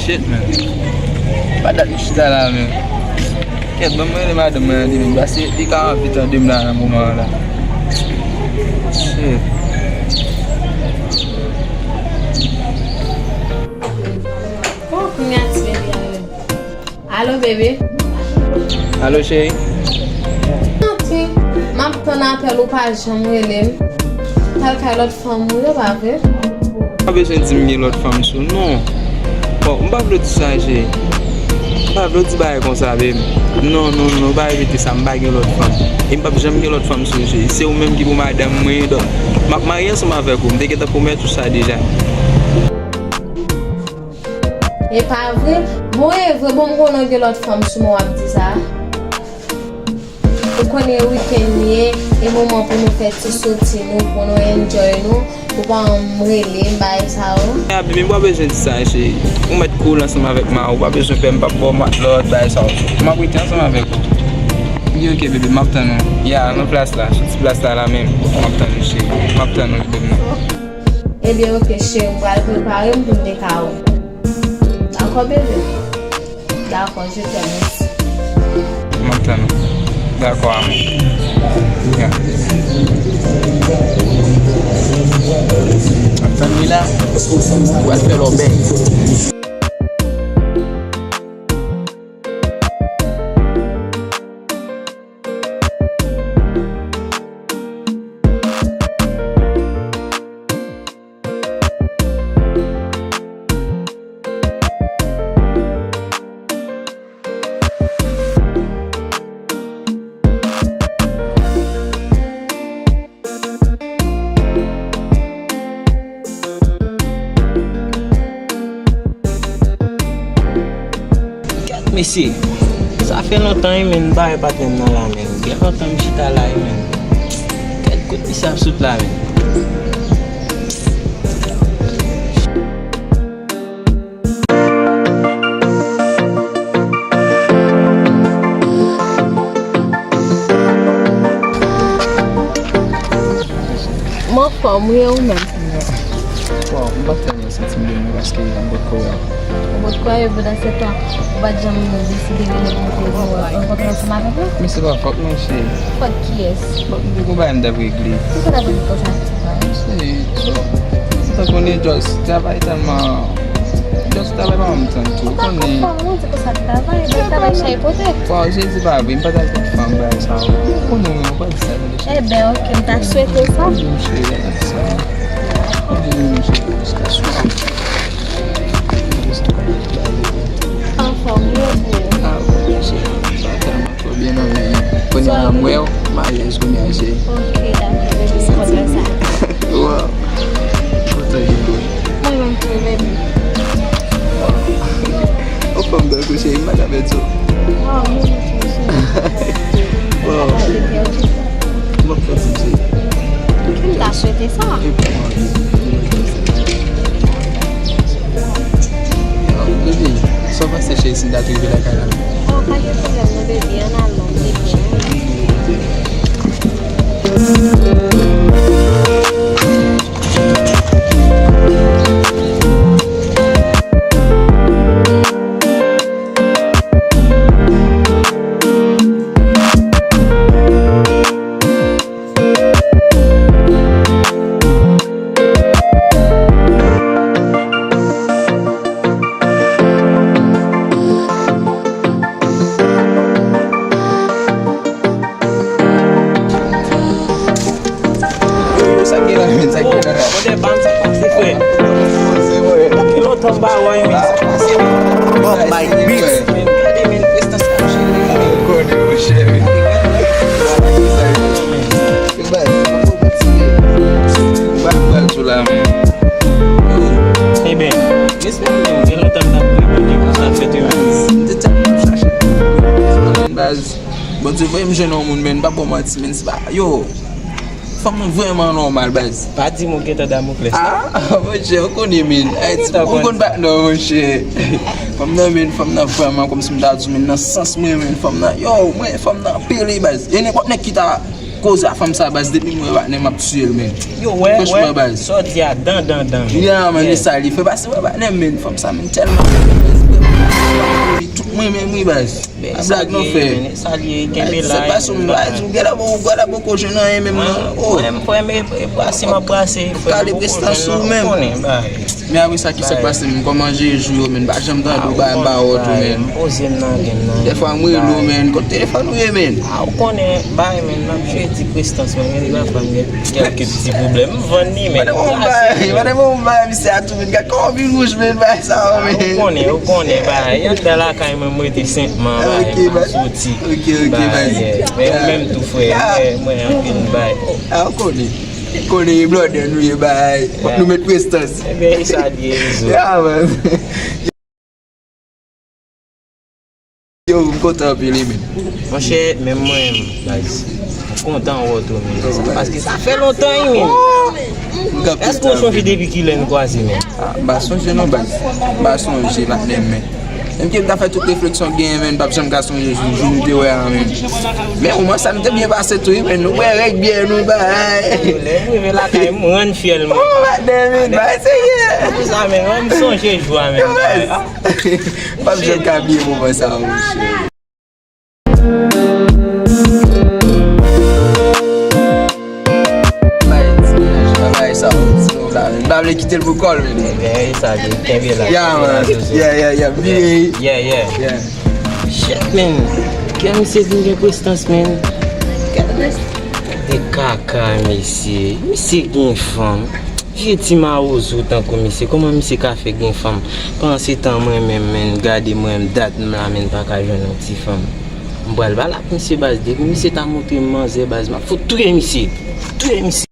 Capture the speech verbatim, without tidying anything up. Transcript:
Shit, man. Pa dat m chita la, man. Kèt, ban m rele madanm mwen an, li menm, paske li ka anvi tande m la nan moman an la. Shit. Bon, kounye a ti bebe a rele. Alo, bebe. Alo, cheri. Anti, m ap tann apèl ou pa janm rele m. T al kay lòt fanm ou yo, pa vre? Pa bezwen di m gen lòt fanm sou, non. Bon, m pa vle w di sa, cheri. M pa vle w di bagay konsa, baby. Non, non, non, pa repete sa, m pa gen lòt fanm. E m p ap janm gen lòt fanm sou, cheri. Se ou menm ki pou madanm mwen, donk, m ap marye ansanm avèk ou. M te gentan pwomèt ou sa deja. E pa vre? Bon, e vre, bon, m konnen w gen lòt fanm sou men w ap di sa. Ou konnen wikenn li ye, e moman pou nou fè ti soti nou, pou nou enjoy nou, ou pa janm rele m, bagay sa yo. Ya, baby, m pa bezwen di sa, cheri. Ou mèt cool ansanm avèk mari w, ou pa bezwen pè m p ap ba w matlòt, bagay sa yo. M ap rete ansanm avèk ou. Li oke, baby, m ap tann ou. Ya, nan plas la, sou ti plas la, la menm. M ap tann ou, cheri. M ap tann ou, baby. Ebyen, oke, cheri, m pral prepare m pou m te ka wè w. Dakò, bebe? Dakò, je t'aime aussi. M ap tann ou. Dakò, amou. Ya. M ap tann li la. Ou al fè lòbèy. Gad mesye, sa fè lontan wi, men, m pa wè patnè m nan la, men. Gen lontan m chita la wi, men. Gad kot misye ap sot la, men. M anfòm wi, e ou menm? Bon, m pa tèlman santi m byen non, paske m potko wè w. Ou potko wè m, pandan se tan, ou pa t janm deside rele m pou te di w rankontre ansanm avèk mwen? Men se pa fòt mwen, cheri. Fòt kiyès? Bon, m te gon bagay m t ap regle. Kisa w t ap regle konsa? Cheri, so, ou ta konnen, just travay tèlman, just travay pa ban m tan tou, ou konnen. Ou pa konprann mwen, se konsa travay, travay chay pote. Bon, Jezi pa vre, m pa t al kot fanm bagay sa yo. Ou konnen, ou pa di sa, tande. Eben, oke, m ta swete sa. Mon cheri, pa di sa. Mon cheri, felisitasyon. Anfòm, wi, wi. Ah, mon cheri, sa tèlman twò byen nan men. Kounye a, m wè w, maryaj kounye a, cheri. Oke, dakò, baby, m kontan sa. Wow. Kontan gen pou ou. Mwen menm tou, baby. Ou fanm tankou cheri, m pa ka pèdi w. Wow, mwen menm tou, cheri. Wow. M ap fè ti cheri. M ta swete sa. E pou mwen. Baby, sa w panse, cheri, si m ta tou rive lakay la? Oh, pa gen pwoblèm non, baby, ann al non, baby. Sa gen la, men, sa gen la. Brother, ban m sa pase, frè. Depi lontan m pa wè w, wi. Bob Mike Beats. Men, gade, men, prestans la, cheri. Ou konnen, mon chè, wi. Baz, ou pa pral sou la, men. Eben, respè pou mwen, gen lontan m t ap priye Bondye pou sa fèt, wi. M te tèlman ap chache. Baz, Bondye voye m jwenn yon moun, men, m pa ba w manti, men, se pa, yo. Fanm nan vrèman nòmal, baz. Pa di m ou gentan Damoklès la. Ah, monchè, ou konnen, men. Ou konn pa, non, monchè. Fanm nan, men, fanm nan vrèman, kòmsi m ta di, men, nan sans mwen, men, fanm nan, yo, mwen, fanm nan anpil, wi, baz. E nenpòt nèg ki ta koze a fanm sa, baz, depi m wè patnè m ap tiye l, men. Yo, wè, franchman, baz. Sa w di a, dan, dan, dan, men. Ya, man, e sa li fè pase, wè, patnè m, men, fanm sa, men, tèlman, tout mwen menm, wi, baz. A blag nou fè. Salye, kenbe la. Se pa sou mwen, baz, ou gade, ou gade, poko jwenn anyen menm, non. Mwen, mwen, frè m, e, e brase m ap brase, frè m, poko jwenn, non, ou konnen, baz. Men apre sa, ki sa k pase menm? Kòman Jezi yo, menm? M pa janm tande w, bay, m pa wè w tou, menm. Poze m nan, gen nan. Dèfwa m rele w, menm. Kot telefòn ou ye, menm? A, ou konnen, bay, menm, m ap jwe ti prestans, menm, gen dwa fè m gen kèlke ti pwoblèm. M vann li, menm. Mande bon bay, mande bon bay, misye a tou, menm. Gad kòman w vin wouj, menm, bay sa, menm. Ou konnen, ou konnen, bay. Anndan lakay mwen, m rete senpman, bay, m pa soti. Ok, ok, bay. Men ou menm tou, frè, mwen, mwen anpil, bay. A, ou konnen. Konnen e blòdè nou ye bay. Fòk nou met prestans. Ebyen, e sa l ye, Izo. Ya, man. Yo, m kontan anpil, wi, men. Monchè, menm mwen, baz. M kontan wè w tou, men. Paske sa fè lontan, wi, men. Èske w sonje depi kilè n kwaze, men? A, m pa sonje non, baz. M pa sonje, patnè m, men. Menm ke m ta fè tout refleksyon k genyen, men, m p ap janm ka sonje jou, jou nou te wè a, men. Men, oumwen sa nou te byen pase tou, wi, men nou bwè règ byè nou, bay. Lè m rive lakay, m rann fyèl mwen. Oh, patnè, men, bay, serye. Se pou sa, men, mwen, m sonje jou a, men, bay. M p ap janm ka bliye moman sa, monchè. Bay, ti nèg, bay sa, ti nèg la, men. M pa vle kite l pou kò l, men. Ebyen, e sa, kenbe la. Yeah, man. Yeah, yeah, yeah. Vire. Yeah, yeah. Yeah. Shit, man. Kè misye vin gen prestans, man. Gade kaka, mesye. Misye gen fanm. Vye ti mawozo tankou misye, kòman misye ka fè gen fanm? Pandan se tan mwen menm, men, gade mwen, dat m la, men, m pa ka jwenn yon ti fanm. M pral pale ak misye, baz, depi misye ta montre m manzè, baz, m ap fout touye misye. Touye misye.